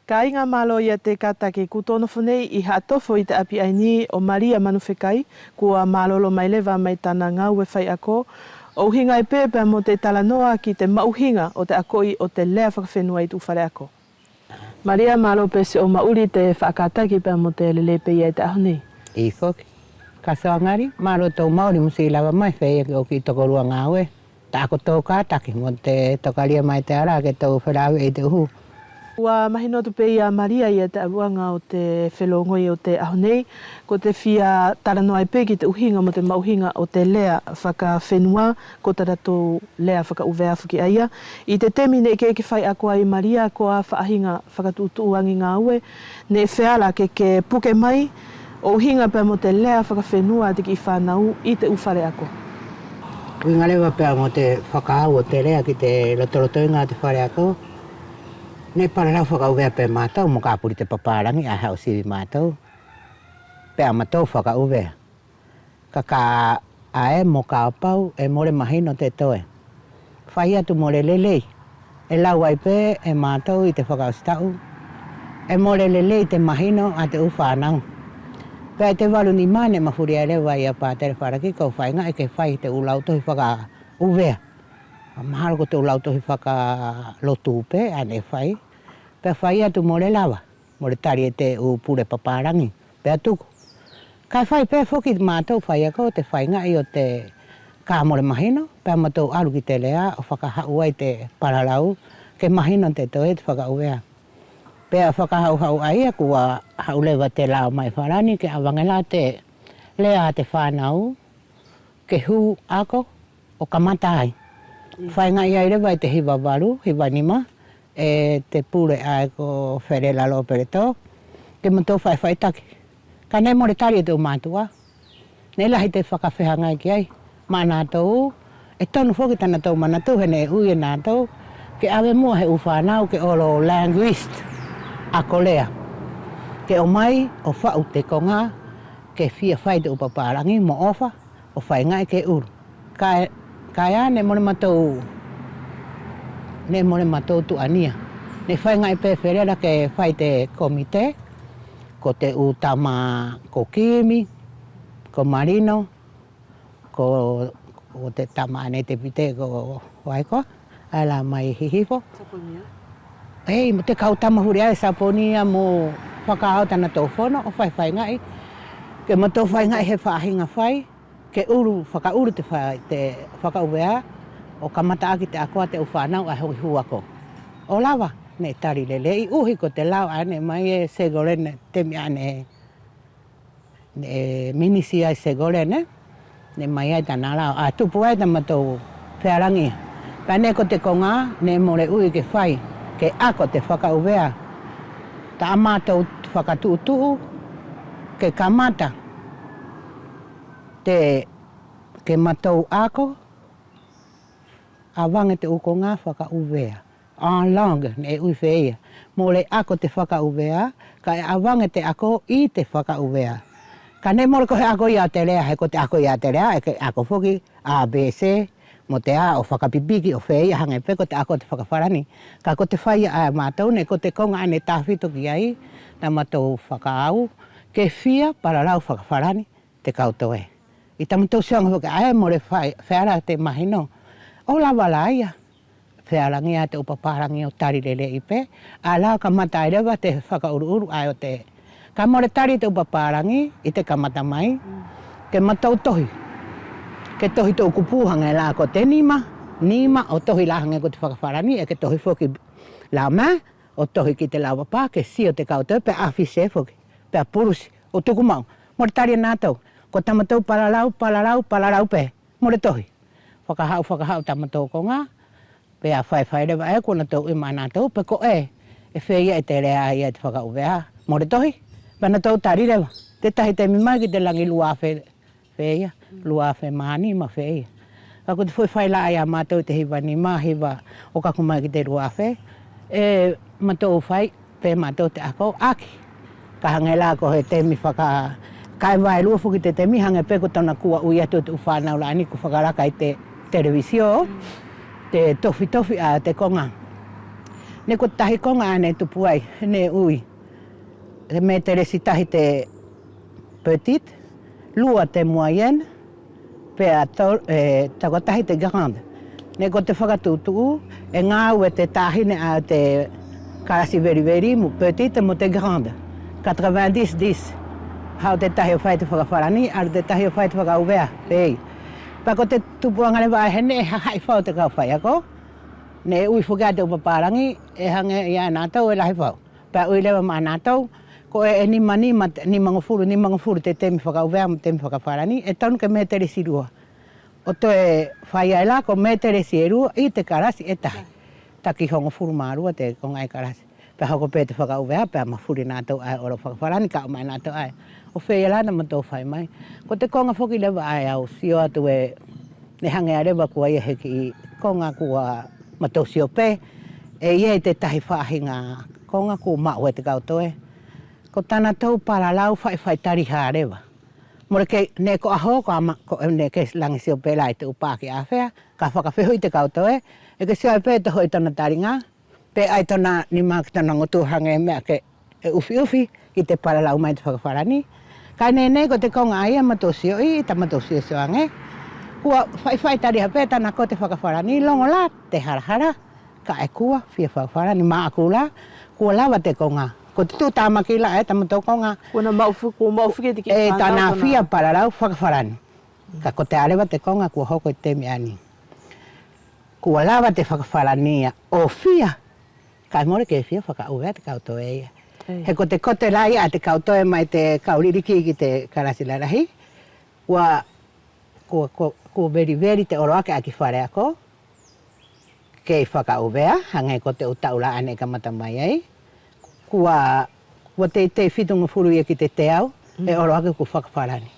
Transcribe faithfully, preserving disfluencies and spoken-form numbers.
Kāiga, mālō ia te kātaki kua tō nofo nei ʻi Haʻatofo ʻi te ʻapi ʻaeni ʻo Malia Manufekai, kua mālōlō mai leva mai tana gāue faiako, ʻo ʻuhiga ai pē pea mo te talanoa ki te maʻuhiga ʻo te akoʻi ʻo te lea fakafenua ʻi te ʻu faleako. Malia, mālō pe siʻo maʻuli te faʻa kātaki pea mo te lelei pe ia ʻi te ʻaho nei. ʻIo foki. Kasoagali, mālō tou maʻuli mo siʻi lava mai feia ke ʻoua ke tokolua gāue. Taku tou kātaki mo te tokalia mai te ala ke tou felāveʻi ʻi te ʻu hū. Kua mahino atu pe ia Malia ia te ʻaluʻaga ʻo te felogoi ʻo te ʻaho nei, ko te fia talanoa ai pe ki te ʻuhiga mo te maʻuhiga ʻo te lea fakafenua, ko tanatou lea fakaʻuvea foki ʻaia. ʻI te temi neʻe ke ʻeke faiako ai Malia ko ʻa faʻahiga fakatuʻutuʻu agi gāue, neʻe feala ke ke puke mai ʻo ʻuhiga pea mo te lea fakafenua ʻa te kiʻi fānau ʻi te ʻu faleako. ʻUhiga leva pea mo te fakaʻau ʻo te lea ki te lotolotoiga ʻo te faleako, neʻe palalau fakaʻuvea pe mātou mo kapuli te papalagi ʻae haʻu sivi mātou. Pea matou fakaʻuvea. Kaʻe ʻae mo kapau ʻe mole mahino te toe. Fai atu mole lelei. ʻE lau ai pe e mātou ʻi te fakaʻosi taʻu. ʻE mole lelei te mahino ʻa te ʻu fānau. Pea ʻi te valu nima neʻe mafuli ai leva ia Patele Falaki kau faigaʻi ke fai te ʻu lautohi fakaʻuvea. Mahalo ko te ʻu lautohi fakalotu pe ʻae neʻe fai. Pea fai atu mole lava. Mole tali e te ʻu pule papalagi, pea tuku. Kaʻe fai pe foki mātou faiako te faigaʻi ʻo te ka mole mahino, pea matou alu ki te lea ʻo fakahaʻu ai te palalau, ke mahino te toe te fakaʻuvea. Pea fakahaʻuhaʻu ʻaia kua haʻu leva te lao mai Falani ke ʻavage la te lea ʻa te fānau, ke hū ako ʻo kamata ai. Faigaʻi ai leva ʻi te hiva valu, hiva nima, e te pule ʻae ko Felela Lopeletō, ke matou faʻifaʻitaki. Kaʻe neʻe mole tali e te ʻu mātuʻa. Neʻe lahi te fakafehagai ki ai. Manatou, ʻe tonu foki tanatou manatu he neʻe ui e natou, ke ʻave muʻa he ʻu fānau ke olo linguiste, ako lea. Ke ʻomai ʻo faʻu te koga, ke fia fai te ʻu papalagi mo ʻofa, ʻo faigaʻi ke ulu. Kaʻe, kaʻe ʻae neʻe mole matou, neʻe mole matou tuʻania. Neʻe faigaʻi pe Felela ke fai te komite, ko te ʻu tama ko Kimi, ko Malino, ko, ko te tama ʻae neʻe tepite ko vai koa, ʻae la mai Hihifo. Saponia. Ei, mo te kau tama fuli ʻae Saponia mo fakaʻau tanatou fono ʻo faifaigaʻi. Ke matou faigaʻi he faʻahiga fai. Ke ulu, fakaulu te fa-, te fakaʻuvea, ʻo kamata ʻaki te ako ʻa te ʻu fānau ʻae hoki hū ako. ʻO lava, neʻe tali lelei, ʻuhi ko te lao ʻae neʻe mai e Segolene, temi ʻae neʻe, neʻe minisi ai Segolene, neʻe mai ai tana lao, ʻae tupu ai tamatou fealagi. Kaʻe neʻe ko te koga, neʻe mole ui ke fai, ke ako te fakaʻuvea. Taʻa matou fakatuʻutuʻu, ke kamata. Te, ke matou ako, ʻavage te ʻu koga fakaʻuvea. En langue, neʻe ui feia. Mole ako te fakaʻuvea, kaʻe ʻavage te ako ʻi te fakaʻuvea. Kaʻe neʻe mole ko he ako ia te lea, he ko te ako ia te lea, ʻe ke ako foki, A B C, mo te A ʻo fakapipiki ʻo feia hage pe ko te ako te fakafalani. Kaʻe ko te fai ʻa matou neʻe ko te koga ʻae neʻe tafito ki ai, tamatou fakaʻau, ke fia palalau fakafalani, te kau toe. ʻI tamatou sioʻaga foki ʻae mole fai, feala te mahino. ʻO lava la ia. Fealagi ʻa te ʻu papalagi ʻo tali lelei pe. ʻAe la kamata ai leva te fakaʻuluʻulu ʻae ʻo te. Kaʻe mole tali te ʻu papalagi ʻi te kamata mai. Ke matou tohi. Ke tohi te ʻu kupu hage la ko te nima. Nima ʻo tohi la hage ko te fakafalani ʻe ke tohi foki la ma. ʻO tohi ki te lau papa, ke sio te kau toe, pea afficher foki. Pea pulusi, ʻo tuku maʻu. Mole tali e natou. Ko tamatou palalau, palalau, palalau pe. Mole tohi. Fakahaʻu, fakahaʻu tamatou koga. Pea faifai leva ʻe kua natou ui maʻanatou, pe ko ʻe. ʻE feia ʻi te lea ia ʻi te fakaʻuvea. Mole tohi. Pea natou tali leva. Te tahi temi mai ki te lagi lua afe feia, lua afe ma nima feia. Kaʻe ko te foʻi fai la ʻaia ʻa matou ʻi te hiva nima, hiva ʻo kaku mai ki te lua afe, ʻe matou fai pe matou te ako ʻaki. Kaʻe hage la ko he temi faka, kaʻe vaelua foki te temi hage pe ko tona kua ui atu te ʻu fanau la ʻaeni kua fakalaka ʻi te televisio, te tofitofi ʻa te koga. Neʻe ko te tahi koga ʻae neʻe tupu ai, neʻe ui. Te metelesi tahi te petite, lua te moyenne, pea to-, e, tokotahi te grande. Neʻe ko te fakatuʻutuʻu, ʻe gaue te tahine ʻa te kalasi veliveli mo petite mo te grande. Quatre-vingt-dix dix. Haʻu te tahi ʻo fai te fakafalani, alu te tahi ʻo fai te fakaʻuvea, pei. Pea ko te tupuʻaga leva ʻae he neʻe hahaʻi fau te kau faiako. Neʻe ui foki ʻa te ʻu papalagi, ʻe hage ia natou ʻe lahi fau. Pea ui leva mai natou, ko ʻe, ʻe nima, nima, nimagofulu, nimagofulu te temi fakaʻuvea mo temi fakafalani, ʻe tonu ke metelesi lua. ʻO toe fai ai la ko metelesi e lua ʻi te kalasi ʻe tahi. Taki hogofulu ma lua te koga ʻi kalasi. Pea hoko pe te fakaʻuvea, pea mafuli natou ʻae olo fakafalani, kaʻu mai natou ʻae. ʻO feia la tamatou fai mai. Ko te koga foki leva ʻae au sio atu ʻe, neʻe hage ʻae leva kua ʻi ai he kiʻi koga kua matou sio pe. ʻE ʻi ai te tahi faʻahiga koga kua maʻu e te kau toe. Ko tanatou palalau faʻifaʻitaliha leva. Mole kei, neʻe ko ʻaho, ko ama, ko, neʻe ke lagi sio pe la ʻi te ʻu paki ʻafea, ka fakafehuʻi te kau toe, ʻe ke sio ai pe te hoʻi tona taliga, pe ʻai tona nima ki tona gutu hage meʻa ke, ʻe ufiufi, ki te palalau mai te fakafalani. Kaʻe neʻe, neʻe ko te koga ʻaia matou sio ʻi, tamatou siosio age. Kua faʻifaʻitaliha pe tana ko te fakafalani, logo la te halahala. Kaʻe kua fia fakafalani, maʻa kula, kua lava te koga. Ko te tuʻutamaki la ʻe tamatou koga. Kua na maʻu fu-, kua maʻu fiki te kiʻi fagau, tana kua na fia palalau fakafalani. Kaʻe ko te ʻae leva te koga kua hoko ʻi te temi ʻaeni. Kua lava te fakafalani ia ʻo fia. Kaʻe mole ke fia fakaʻuvea te kau toe ia. Ei. He ko te kote la ia ʻa te kau toe mai te kau liliki ki te kalasi lalahi. Kua, kua, kua, kua veliveli te olo ake ʻaki faleako. Kei fakaʻuvea, hage ko te ʻu taʻu la ʻae neʻe kamata mai ai. Kua, kua teitei fitugofulu ia ki te teau, ʻe olo ake kua fakafalani.